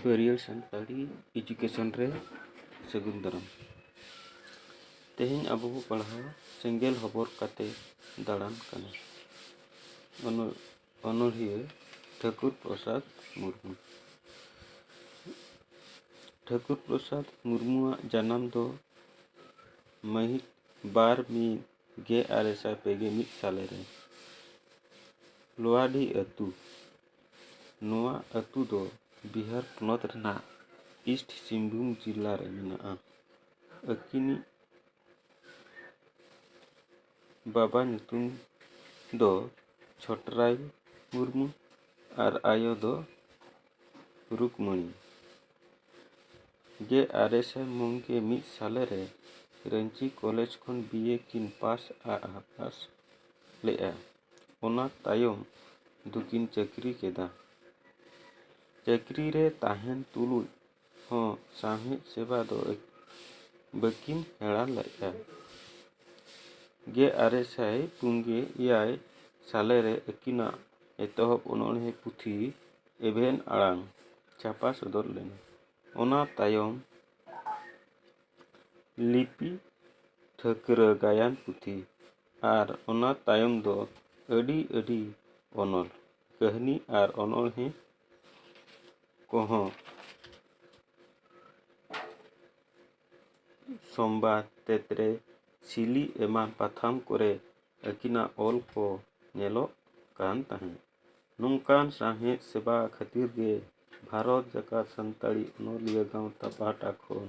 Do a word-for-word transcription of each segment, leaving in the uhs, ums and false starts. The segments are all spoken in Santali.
ᱵᱟᱹᱨᱭᱟᱹᱲ ᱥᱟᱱᱛᱟᱲᱤ education ᱨᱮ ᱥᱟᱹᱜᱩᱱ ᱫᱟᱨᱟᱢ᱾ ᱛᱮᱦᱮᱧ ᱟᱵᱚ ᱵᱚ ᱯᱟᱲᱦᱟᱣᱟ ᱥᱮᱸᱜᱮᱞ ᱦᱚᱵᱚᱨ ᱠᱟᱛᱮ ᱫᱟᱬᱟᱱ ᱠᱟᱱᱟ᱾ ᱚᱱᱚ-, ᱚᱱᱚᱬᱦᱤᱭᱟᱹ ᱴᱷᱟᱹᱠᱩᱨ ᱯᱨᱚᱥᱟᱫᱽ ᱢᱩᱨᱢᱩ᱾ ᱴᱷᱟᱹᱠᱩᱨ ᱯᱨᱚᱥᱟᱫᱽ ᱢᱩᱨᱢᱩᱣᱟᱜ ᱡᱟᱱᱟᱢ ᱫᱚ ᱢᱟᱹᱦᱤᱛ ᱵᱟᱨ ᱢᱤᱫ ᱜᱮᱞ ᱟᱨᱮ ᱥᱟᱭ ᱯᱮ ᱜᱮᱞ ᱢᱤᱫ ᱥᱟᱞᱮ ᱨᱮ ᱞᱳᱣᱟᱰᱤ ᱟᱹᱛᱩ᱾ ᱱᱚᱣᱟ ᱟᱹᱛᱩ ᱫᱚ ᱵᱤᱦᱟᱨ ᱯᱚᱱᱚᱛ ᱨᱮᱱᱟᱜ ᱤᱥᱴ ᱥᱤᱝᱵᱷᱩᱢ ᱡᱤᱞᱟ ᱨᱮ ᱢᱮᱱᱟᱜᱼᱟ᱾ ᱟᱹᱠᱤᱱᱤᱡ ᱵᱟᱵᱟ ᱧᱩᱛᱩᱢ ᱫᱚ ᱪᱷᱚᱴᱨᱟᱭ ᱢᱩᱨᱢᱩ ᱟᱨ ᱟᱭᱳ ᱫᱚ ᱨᱩᱠᱢᱚᱬᱤ᱾ ᱜᱮᱞ ᱟᱨᱮ ᱥᱟᱭ ᱢᱚᱬᱮ ᱜᱮᱞ ᱢᱤᱫ ᱥᱟᱞᱮ ᱨᱮ ᱨᱟᱺᱪᱤ ᱠᱚᱞᱮᱡᱽ ᱠᱷᱚᱱ ᱵᱤ ᱮ ᱠᱤᱱ ᱯᱟᱥ ᱟ, ᱯᱟᱥ ᱞᱮᱫᱼᱟ᱾ ᱚᱱᱟ ᱛᱟᱭᱚᱢ ᱫᱚᱠᱤᱱ ᱪᱟᱹᱠᱨᱤ ᱠᱮᱫᱟ᱾ ᱪᱟᱹᱠᱨᱤ ᱨᱮ ᱛᱟᱦᱮᱱ ᱛᱩᱞᱩᱡ ᱦᱚᱸ ᱥᱟᱶᱦᱮᱫ ᱥᱮᱵᱟ ᱫᱚ ᱵᱟᱹᱠᱤᱱ ᱦᱮᱲᱟ ᱞᱮᱫᱼᱟ᱾ ᱜᱮᱞ ᱟᱨᱮ ᱥᱟᱭ ᱯᱩᱱ ᱜᱮᱞ ᱮᱭᱟᱭ ᱥᱟᱞᱮ ᱨᱮ ᱟᱹᱠᱤᱱᱟᱜ ᱮᱛᱚᱦᱚᱵ ᱚᱱᱚᱬᱦᱮ ᱯᱩᱛᱷᱤ ᱮᱵᱷᱮᱱ ᱟᱲᱟᱝ ᱪᱷᱟᱯᱟ ᱥᱚᱫᱚᱨ ᱞᱮᱱᱟ᱾ ᱚᱱᱟ ᱛᱟᱭᱚᱢ ᱞᱤᱯᱤ ᱴᱷᱟᱹᱠᱨᱟᱹ ᱜᱟᱭᱟᱱ ᱯᱩᱛᱷᱤ ᱟᱨ ᱚᱱᱟ ᱛᱟᱭᱚᱢ ᱫᱚ ᱟᱹᱰᱤ ᱟᱹᱰᱤ ᱚᱱᱚᱞ, ᱠᱟᱹᱦᱱᱤ ᱟᱨ ᱚᱱᱚᱬᱦᱮ ᱠᱚᱦᱚᱸ ᱥᱚᱢᱵᱟᱫ, ᱛᱮᱛᱨᱮ, ᱥᱤᱞᱤ ᱮᱢᱟᱱ ᱯᱟᱛᱷᱟᱢ ᱠᱚᱨᱮ ᱟᱹᱠᱤᱱᱟᱜ ᱚᱞ ᱠᱚ ᱧᱮᱞᱚᱜ ᱠᱟᱱ ᱛᱟᱦᱮᱸᱫ᱾ ᱱᱚᱝᱠᱟᱱ ᱥᱟᱶᱦᱮᱫ ᱥᱮᱵᱟ ᱠᱷᱟᱹᱛᱤᱨ ᱜᱮ ᱵᱷᱟᱨᱚᱛ ᱡᱟᱠᱟᱛ ᱥᱟᱱᱛᱟᱲᱤ ᱚᱱᱚᱞᱤᱭᱟᱹ ᱜᱟᱶᱛᱟ ᱯᱟᱦᱴᱟ ᱠᱷᱚᱱ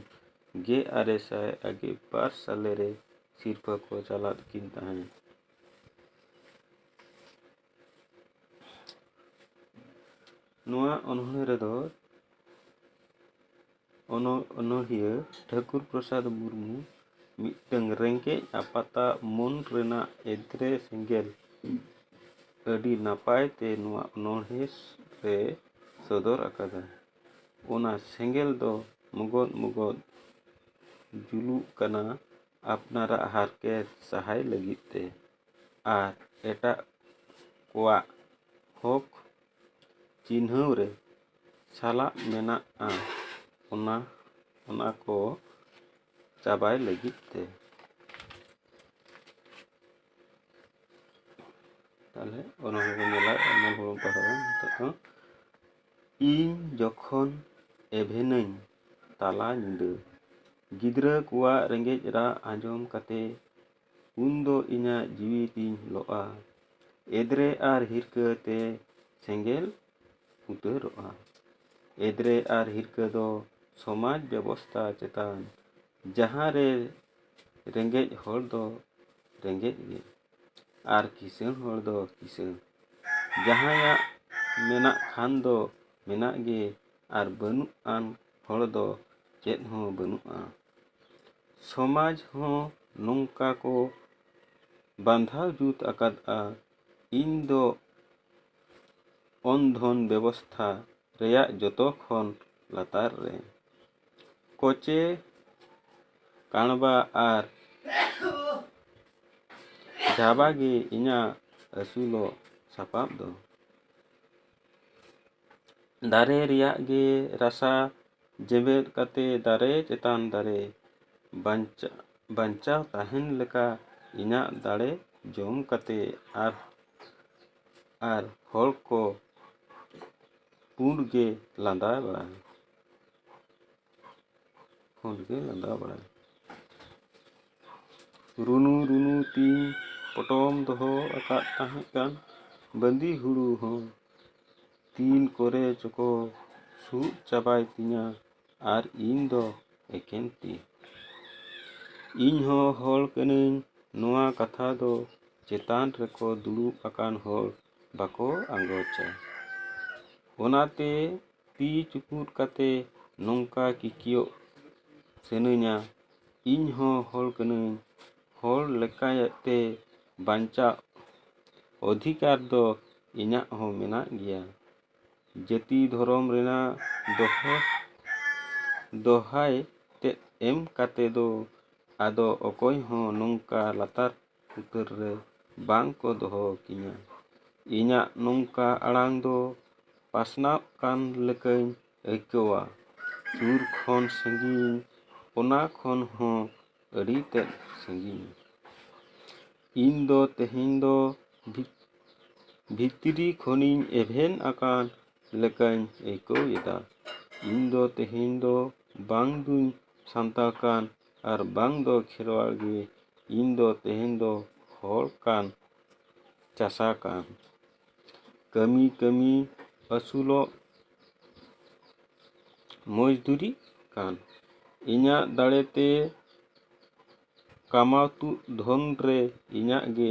ᱜᱮᱞ ᱟᱨᱮ ᱥᱟᱭ ᱟᱨᱮ ᱜᱮᱞ ᱵᱟᱨ ᱥᱟᱞᱮ ᱨᱮ ᱥᱤᱨᱯᱷᱟᱹ ᱠᱚ ᱪᱟᱞᱟᱫ ᱠᱤᱱ ᱛᱟᱦᱮᱸᱫ᱾ ᱱᱚᱣᱟ ᱚᱱᱚᱬᱦᱮ ᱨᱮᱫᱚ ᱚᱱᱚ-, ᱚᱱᱚᱬᱦᱤᱭᱟᱹ ᱴᱷᱟᱹᱠᱩᱨ ᱯᱨᱚᱥᱟᱫᱽ ᱢᱩᱨᱢᱩ ᱢᱤᱫᱴᱟᱝ ᱨᱮᱸᱜᱮᱡ ᱟᱯᱟᱛᱟᱜ ᱢᱚᱱ ᱨᱮᱱᱟᱜ ᱮᱫᱽᱨᱮ ᱥᱮᱸᱜᱮᱞ ᱟᱹᱰᱤ ᱱᱟᱯᱟᱭ ᱛᱮ ᱱᱚᱣᱟ ᱚᱱᱚᱬᱦᱮ ᱨᱮ ᱥᱚᱫᱚᱨ ᱟᱠᱟᱫᱟ᱾ ᱚᱱᱟ ᱥᱮᱸᱜᱮᱞ ᱫᱚ ᱢᱚᱜᱚᱫ ᱢᱚᱜᱚᱫ ᱡᱩᱞᱩᱜ ᱠᱟᱱᱟ ᱟᱯᱱᱟᱨᱟᱜ ᱦᱟᱨᱠᱮᱛ ᱥᱟᱦᱟᱭ ᱞᱟᱹᱜᱤᱫ ᱛᱮ ᱟᱨ ᱮᱴᱟᱜ ᱠᱚᱣᱟᱜ ᱦᱚᱠ ᱪᱤᱱᱦᱟᱹᱣ ᱨᱮ ᱥᱟᱞᱟᱜ ᱢᱮᱱᱟᱜᱼᱟ, ᱚᱱᱟ ᱚᱱᱟ ᱠᱚ ᱪᱟᱵᱟᱭ ᱞᱟᱹᱜᱤᱫ ᱛᱮ᱾ ᱛᱟᱦᱞᱮ ᱚᱱᱟ ᱦᱚᱸᱵᱚᱱ ᱧᱮᱞᱟ, ᱮᱢᱚᱱ ᱦᱚᱲ ᱯᱟᱲᱦᱟᱣᱟ ᱱᱤᱛᱚᱜ ᱫᱚ᱾ ᱤᱧ ᱡᱚᱠᱷᱚᱱ ᱮᱵᱷᱮᱱᱟᱹᱧ ᱛᱟᱞᱟ ᱧᱤᱫᱟᱹ, ᱜᱤᱫᱽᱨᱟᱹ ᱠᱚᱣᱟᱜ ᱨᱮᱸᱜᱮᱡ ᱨᱟᱜ ᱟᱸᱡᱚᱢ ᱠᱟᱛᱮ, ᱩᱱᱫᱚ ᱤᱧᱟᱹᱜ ᱡᱤᱣᱤ ᱛᱤᱧ ᱞᱚᱜᱼᱟ᱾ ᱮᱫᱽᱨᱮ ᱟᱨ ᱦᱤᱨᱠᱟᱹ ᱛᱮ ᱥᱮᱸᱜᱮᱞ ᱩᱛᱟᱹᱨᱚᱜᱼᱟ᱾ ᱮᱫᱽᱨᱮ ᱟᱨ ᱦᱤᱨᱠᱟᱹ ᱫᱚ ᱥᱚᱢᱟᱡᱽ ᱵᱮᱵᱚᱥᱛᱟ ᱪᱮᱛᱟᱱ, ᱡᱟᱦᱟᱸ ᱨᱮ ᱨᱮᱸᱜᱮᱡ ᱦᱚᱲ ᱫᱚ ᱨᱮᱸᱜᱮᱡ ᱜᱮ ᱟᱨ ᱠᱤᱥᱟᱹᱬ ᱦᱚᱲ ᱫᱚ ᱠᱤᱥᱟᱹᱬ᱾ ᱡᱟᱦᱟᱸᱭᱟᱜ ᱢᱮᱱᱟᱜ ᱠᱷᱟᱱ ᱫᱚ ᱢᱮᱱᱟᱜ ᱜᱮ ᱟᱨ ᱵᱟᱹᱱᱩᱜ ᱟᱱ ᱦᱚᱲ ᱫᱚ ᱪᱮᱫ ᱦᱚᱸ ᱵᱟᱹᱱᱩᱜᱼᱟ᱾ ᱥᱚᱢᱟᱡᱽ ᱦᱚᱸ ᱱᱚᱝᱠᱟ ᱠᱚ ᱵᱟᱸᱫᱷᱟᱣ ᱡᱩᱛ ᱟᱠᱟᱫᱼᱟ᱾ ᱤᱧ ᱫᱚ ᱚᱱ ᱫᱷᱚᱱ ᱵᱮᱵᱚᱥᱛᱷᱟ ᱨᱮᱭᱟᱜ ᱡᱚᱛᱚ ᱠᱷᱚᱱ ᱞᱟᱛᱟᱨ ᱨᱮ᱾ ᱠᱚᱪᱮ, ᱠᱟᱬᱵᱟ ᱟᱨ ᱡᱟᱵᱟ ᱜᱮ ᱤᱧᱟᱹᱜ ᱟᱹᱥᱩᱞᱚᱜ ᱥᱟᱯᱟᱵ ᱫᱚ᱾ ᱫᱟᱨᱮ ᱨᱮᱭᱟᱜ ᱜᱮ ᱨᱟᱥᱟ ᱡᱮᱵᱮᱫ ᱠᱟᱛᱮ ᱫᱟᱨᱮ ᱪᱮᱛᱟᱱ ᱫᱟᱨᱮ ᱵᱟᱧᱪᱟ-, ᱵᱟᱧᱪᱟᱣ ᱛᱟᱦᱮᱱ ᱞᱮᱠᱟ ᱤᱧᱟᱹᱜ ᱫᱟᱲᱮ ᱡᱚᱢ ᱠᱟᱛᱮ ᱟᱨ, ᱟᱨ ᱦᱚᱲ ᱠᱚ ᱯᱩᱸᱰ ᱜᱮ ᱞᱟᱸᱫᱟ ᱵᱟᱲᱟᱭ᱾ ᱯᱩᱸᱰ ᱜᱮ ᱞᱟᱸᱫᱟ ᱵᱟᱲᱟᱭ᱾ ᱨᱩᱱᱩ ᱨᱩᱱᱩ ᱛᱤᱧ ᱯᱚᱴᱚᱢ ᱫᱚᱦᱚ ᱟᱠᱟᱫ ᱛᱟᱦᱮᱸ ᱠᱟᱱ ᱵᱟᱸᱫᱤ ᱦᱩᱲᱩ ᱦᱚᱸ ᱛᱤᱱ ᱠᱚᱨᱮ ᱪᱚᱠᱚ ᱥᱩᱜ ᱪᱟᱵᱟᱭ ᱛᱤᱧᱟ ᱟᱨ ᱤᱧ ᱫᱚ ᱮᱠᱮᱱ ᱛᱤ᱾ ᱤᱧ ᱦᱚᱸ ᱦᱚᱲ ᱠᱟᱹᱱᱟᱹᱧ, ᱱᱚᱣᱟ ᱠᱟᱛᱷᱟ ᱫᱚ ᱪᱮᱛᱟᱱ ᱨᱮᱠᱚ ᱫᱩᱲᱩᱵ ᱟᱠᱟᱱ ᱦᱚᱲ ᱵᱟᱠᱚ ᱟᱸᱜᱚᱪᱟ᱾ ᱚᱱᱟᱛᱮ ᱛᱤ ᱪᱩᱯᱩᱫ ᱠᱟᱛᱮ ᱱᱚᱝᱠᱟ ᱠᱤᱠᱤᱭᱚᱜ ᱥᱟᱹᱱᱟᱹᱧᱟ, ᱤᱧ ᱦᱚᱸ ᱦᱚᱲ ᱠᱟᱹᱱᱟᱹᱧ, ᱦᱚᱲ ᱞᱮᱠᱟᱛᱮ ᱵᱟᱧᱪᱟᱜ ᱚᱫᱷᱤᱠᱟᱨ ᱫᱚ ᱤᱧᱟᱹᱜ ᱦᱚᱸ ᱢᱮᱱᱟᱜ ᱜᱮᱭᱟ᱾ ᱡᱟᱹᱛᱤ ᱫᱷᱚᱨᱚᱢ ᱨᱮᱱᱟᱜ ᱫᱚᱦᱚ, ᱫᱚᱦᱟᱭ ᱛᱮᱫ ᱮᱢ ᱠᱟᱛᱮ ᱫᱚ ᱟᱫᱚ ᱚᱠᱚᱭ ᱦᱚᱸ ᱱᱚᱝᱠᱟ ᱞᱟᱛᱟᱨ ᱩᱛᱟᱹᱨ ᱨᱮ ᱵᱟᱝ ᱠᱚ ᱫᱚᱦᱚ ᱠᱤᱧᱟ᱾ ᱤᱧᱟᱹᱜ ᱱᱚᱝᱠᱟ ᱟᱲᱟᱝ ᱫᱚ ᱯᱟᱥᱱᱟᱣ ᱠᱟᱱ ᱞᱮᱠᱟᱧ ᱟᱹᱭᱠᱟᱹᱣᱟ᱾ ᱥᱩᱨ ᱠᱷᱚᱱ ᱥᱟᱺᱜᱤᱧ, ᱚᱱᱟ ᱠᱷᱚᱱ ᱦᱚᱸ ᱟᱹᱰᱤ ᱛᱮᱫ ᱥᱟᱺᱜᱤᱧ᱾ ᱤᱧ ᱫᱚ ᱛᱮᱦᱮᱧ ᱫᱚ ᱵᱷᱤ-, ᱵᱷᱤᱛᱨᱤ ᱠᱷᱚᱱᱤᱧ ᱮᱵᱷᱮᱱ ᱟᱠᱟᱱ ᱞᱮᱠᱟᱧ ᱟᱹᱭᱠᱟᱹᱣ ᱮᱫᱟ᱾ ᱤᱧ ᱫᱚ ᱛᱮᱦᱮᱧ ᱫᱚ ᱵᱟᱝ ᱫᱩᱧ ᱥᱟᱱᱛᱟᱲ ᱠᱟᱱ ᱟᱨ ᱵᱟᱝ ᱫᱚ ᱠᱷᱮᱨᱣᱟᱲ ᱜᱮ᱾ ᱤᱧ ᱫᱚ ᱛᱮᱦᱮᱧ ᱫᱚ ᱦᱚᱲ ᱠᱟᱱ, ᱪᱟᱥᱟ ᱠᱟᱱ, ᱠᱟᱹᱢᱤ ᱠᱟᱹᱢᱤ ᱟᱹᱥᱩᱞᱚᱜ ᱢᱚᱡᱽᱫᱩᱨᱤ ᱠᱟᱱ᱾ ᱤᱧᱟᱹᱜ ᱫᱟᱲᱮᱛᱮ ᱠᱟᱢᱟᱣ ᱛᱩᱫ ᱫᱷᱚᱱ ᱨᱮ ᱤᱧᱟᱹᱜ ᱜᱮ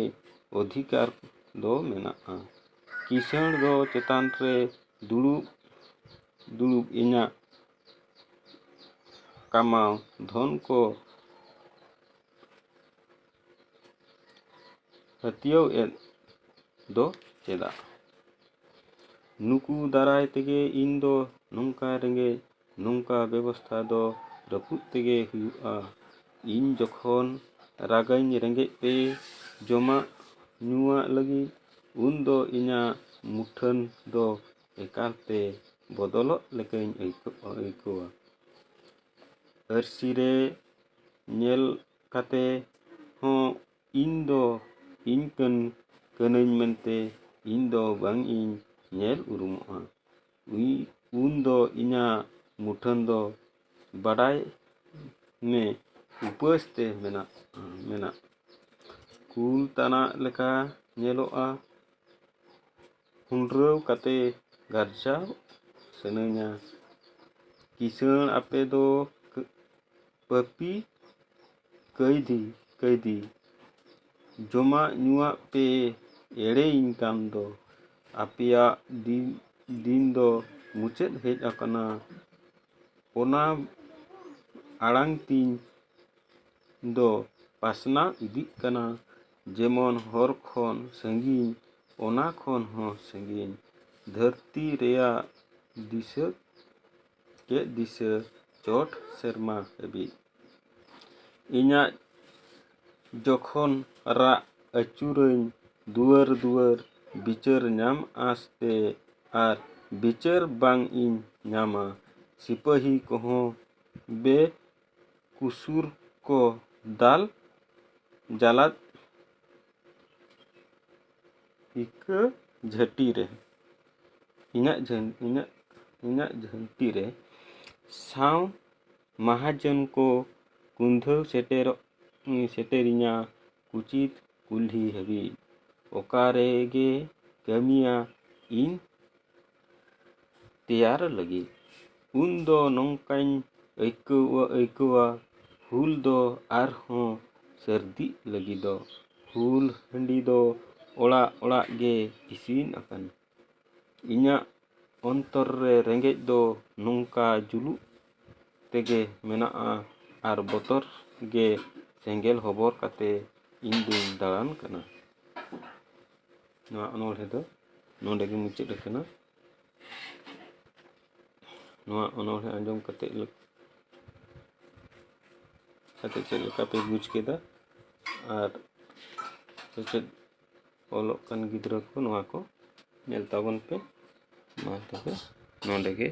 ᱚᱫᱷᱤᱠᱟᱨ ᱫᱚ ᱢᱮᱱᱟᱜᱼᱟ᱾ ᱠᱤᱥᱟᱹᱬ ᱫᱚ ᱪᱮᱛᱟᱱ ᱨᱮ ᱫᱩᱲᱩᱵ ᱫᱩᱲᱩᱵ ᱤᱧᱟᱹᱜ ᱠᱟᱢᱟᱣ ᱫᱷᱚᱱ ᱠᱚ ᱦᱟᱹᱛᱭᱟᱹᱣ ᱮᱫ ᱫᱚ ᱪᱮᱫᱟᱜ? ᱱᱩᱠᱩ ᱫᱟᱨᱟᱭ ᱛᱮᱜᱮ ᱤᱧ ᱫᱚ ᱱᱚᱝᱠᱟ ᱨᱮᱸᱜᱮᱡ, ᱱᱚᱝᱠᱟ ᱵᱮᱵᱚᱥᱛᱷᱟ ᱫᱚ ᱨᱟᱹᱯᱩᱫ ᱛᱮᱜᱮ ᱦᱩᱭᱩᱜᱼᱟ᱾ ᱤᱧ ᱡᱚᱠᱷᱚᱱ ᱨᱟᱜᱟᱹᱧ, ᱨᱮᱸᱜᱮᱡ ᱛᱮ ᱡᱚᱢᱟᱜ ᱧᱩᱣᱟᱜ ᱞᱟᱹᱜᱤᱫ, ᱩᱱ ᱫᱚ ᱤᱧᱟᱹᱜ ᱢᱩᱴᱷᱟᱹᱱ ᱫᱚ ᱮᱠᱟᱞ ᱛᱮ ᱵᱚᱫᱚᱞᱚᱜ ᱞᱮᱠᱟᱧ ᱟᱹᱭᱠᱟᱹᱣ-, ᱟᱹᱭᱠᱟᱹᱣᱟ᱾ ᱟᱹᱨᱥᱤ ᱨᱮ ᱧᱮᱞ ᱠᱟᱛᱮ ᱦᱚᱸ ᱤᱧ ᱫᱚ ᱤᱧ ᱠᱟᱹᱱ-, ᱠᱟᱹᱱᱟᱹᱧ ᱢᱮᱱᱛᱮ ᱤᱧ ᱫᱚ ᱵᱟᱝ ᱤᱧ ᱧᱮᱞ ᱩᱨᱩᱢᱚᱜᱼᱟ᱾ ᱩᱭ-, ᱩᱱ ᱫᱚ ᱤᱧᱟᱹᱜ ᱢᱩᱴᱷᱟᱹᱱ ᱫᱚ ᱵᱟᱰᱟᱭ ᱢᱮ ᱩᱯᱟᱹᱥ ᱛᱮ ᱢᱮᱱᱟᱜ, ᱢᱮᱱᱟᱜ᱾ ᱠᱩᱞ ᱛᱟᱱᱟᱜ ᱞᱮᱠᱟ ᱧᱮᱞᱚᱜᱼᱟ᱾ ᱦᱩᱱᱰᱨᱟᱹᱣ ᱠᱟᱛᱮ ᱜᱟᱨᱡᱟᱣ ᱥᱟᱱᱟᱧᱟ᱾ ᱠᱤᱥᱟᱹᱬ ᱟᱯᱮ ᱫᱚ ᱠᱟᱹ-, ᱯᱟᱹᱯᱤ ᱠᱟᱹᱭᱫᱤ, ᱠᱟᱹᱭᱫᱤ᱾ ᱡᱚᱢᱟᱜ ᱧᱩᱣᱟᱜ ᱯᱮ ᱮᱲᱮᱭᱤᱧ ᱠᱟᱱ ᱫᱚ᱾ ᱟᱯᱮᱭᱟᱜ ᱫᱤᱱ, ᱫᱤᱱ ᱫᱚ ᱢᱩᱪᱟᱹᱫ ᱦᱮᱡ ᱟᱠᱟᱱᱟ᱾ ᱚᱱᱟ ᱟᱲᱟᱝ ᱛᱤᱧ ᱫᱚ ᱯᱟᱥᱱᱟᱣ ᱤᱫᱤᱜ ᱠᱟᱱᱟ, ᱡᱮᱢᱚᱱ ᱦᱚᱨ ᱠᱷᱚᱱ ᱥᱟᱺᱜᱤᱧ, ᱚᱱᱟ ᱠᱷᱚᱱ ᱦᱚᱸ ᱥᱟᱺᱜᱤᱧ᱾ ᱫᱷᱟᱹᱨᱛᱤ ᱨᱮᱭᱟᱜ ᱫᱤᱥᱟᱹ ᱠᱮᱫ ᱫᱤᱥᱟᱹ ᱪᱚᱴ ᱥᱮᱨᱢᱟ ᱦᱟᱹᱵᱤᱡ᱾ ᱤᱧᱟᱹᱜ ᱡᱚᱠᱷᱚᱱ ᱨᱟᱜ ᱟᱹᱪᱩᱨᱟᱹᱧ ᱫᱩᱣᱟᱹᱨ ᱫᱩᱣᱟᱹᱨ, ᱵᱤᱪᱟᱹᱨ ᱧᱟᱢ ᱟᱸᱥᱛᱮ ᱟᱨ ᱵᱤᱪᱟᱹᱨ ᱵᱟᱝ ᱤᱧ ᱧᱟᱢᱟ᱾ ᱥᱤᱯᱟᱹᱦᱤ ᱠᱚᱦᱚᱸ ᱵᱮᱠᱩᱥᱩᱨ ᱠᱚ ᱫᱟᱞ ᱡᱟᱞᱟᱫ ᱤᱠᱟᱹ ᱡᱷᱟᱹᱴᱤ ᱨᱮ, ᱤᱧᱟᱹᱜ ᱡᱷᱟᱹᱱ-, ᱤᱧᱟᱹᱜ, ᱤᱧᱟᱹᱜ ᱡᱷᱟᱹᱱᱴᱤ ᱨᱮ ᱥᱟᱶ ᱢᱟᱦᱟᱡᱚᱱ ᱠᱚ ᱠᱩᱱᱫᱷᱟᱹᱣ ᱥᱮᱴᱮᱨᱚᱜ, ᱥᱮᱴᱮᱨᱤᱧᱟ ᱠᱩᱪᱤᱛ ᱠᱩᱞᱦᱤ ᱦᱟᱹᱵᱤᱡ᱾ ᱚᱠᱟ ᱨᱮᱜᱮ ᱠᱟᱹᱢᱤᱭᱟ ᱤᱧ ᱛᱮᱭᱟᱨ ᱞᱟᱹᱜᱤᱫ᱾ ᱩᱱ ᱫᱚ ᱱᱚᱝᱠᱟᱧ ᱟᱹᱭᱠᱟᱹᱣᱟ, ᱟᱹᱭᱠᱟᱹᱣᱟ, ᱦᱩᱞ ᱫᱚ ᱟᱨᱦᱚᱸ ᱥᱟᱹᱨᱫᱤᱜ ᱞᱟᱹᱜᱤᱫᱚᱜ᱾ ᱦᱩᱞ ᱦᱟᱺᱰᱤ ᱫᱚ ᱚᱲᱟᱜ ᱚᱲᱟᱜ ᱜᱮ ᱤᱥᱤᱱ ᱟᱠᱟᱱ᱾ ᱤᱧᱟᱹᱜ ᱚᱱᱛᱚᱨ ᱨᱮ ᱨᱮᱸᱜᱮᱡ ᱫᱚ ᱱᱚᱝᱠᱟ ᱡᱩᱞᱩᱜ ᱛᱮᱜᱮ ᱢᱮᱱᱟᱜᱼᱟ ᱟᱨ ᱵᱚᱛᱚᱨ ᱜᱮ ᱥᱮᱸᱜᱮᱞ ᱦᱚᱵᱚᱨ ᱠᱟᱛᱮ ᱤᱧ ᱫᱩᱧ ᱫᱟᱬᱟᱱ ᱠᱟᱱᱟ᱾ ᱱᱚᱣᱟ ᱚᱱᱚᱬᱦᱮ ᱫᱚ ᱱᱚᱰᱮ ᱜᱮ ᱢᱩᱪᱟᱹᱫ ᱟᱠᱟᱱᱟ᱾ ᱱᱚᱣᱟ ᱚᱱᱚᱬᱦᱮ ᱟᱸᱡᱚᱢ ᱠᱟᱛᱮ ᱞᱮ-, ᱠᱟᱛᱮ ᱪᱮᱫ ᱞᱮᱠᱟ ᱯᱮ ᱵᱩᱡᱽ ᱠᱮᱫᱟ ᱟᱨ ᱥᱮᱪᱮᱫ ᱚᱞᱚᱜ ᱠᱟᱱ ᱜᱤᱫᱽᱨᱟᱹ ᱠᱚ ᱱᱚᱣᱟ ᱠᱚ ᱧᱮᱞ ᱛᱟᱵᱚᱱ ᱯᱮ᱾ ᱢᱟ ᱛᱚᱵᱮ ᱱᱚᱰᱮ ᱜᱮ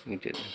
ᱢᱩᱪᱟᱹᱫ ᱮᱱᱟ᱾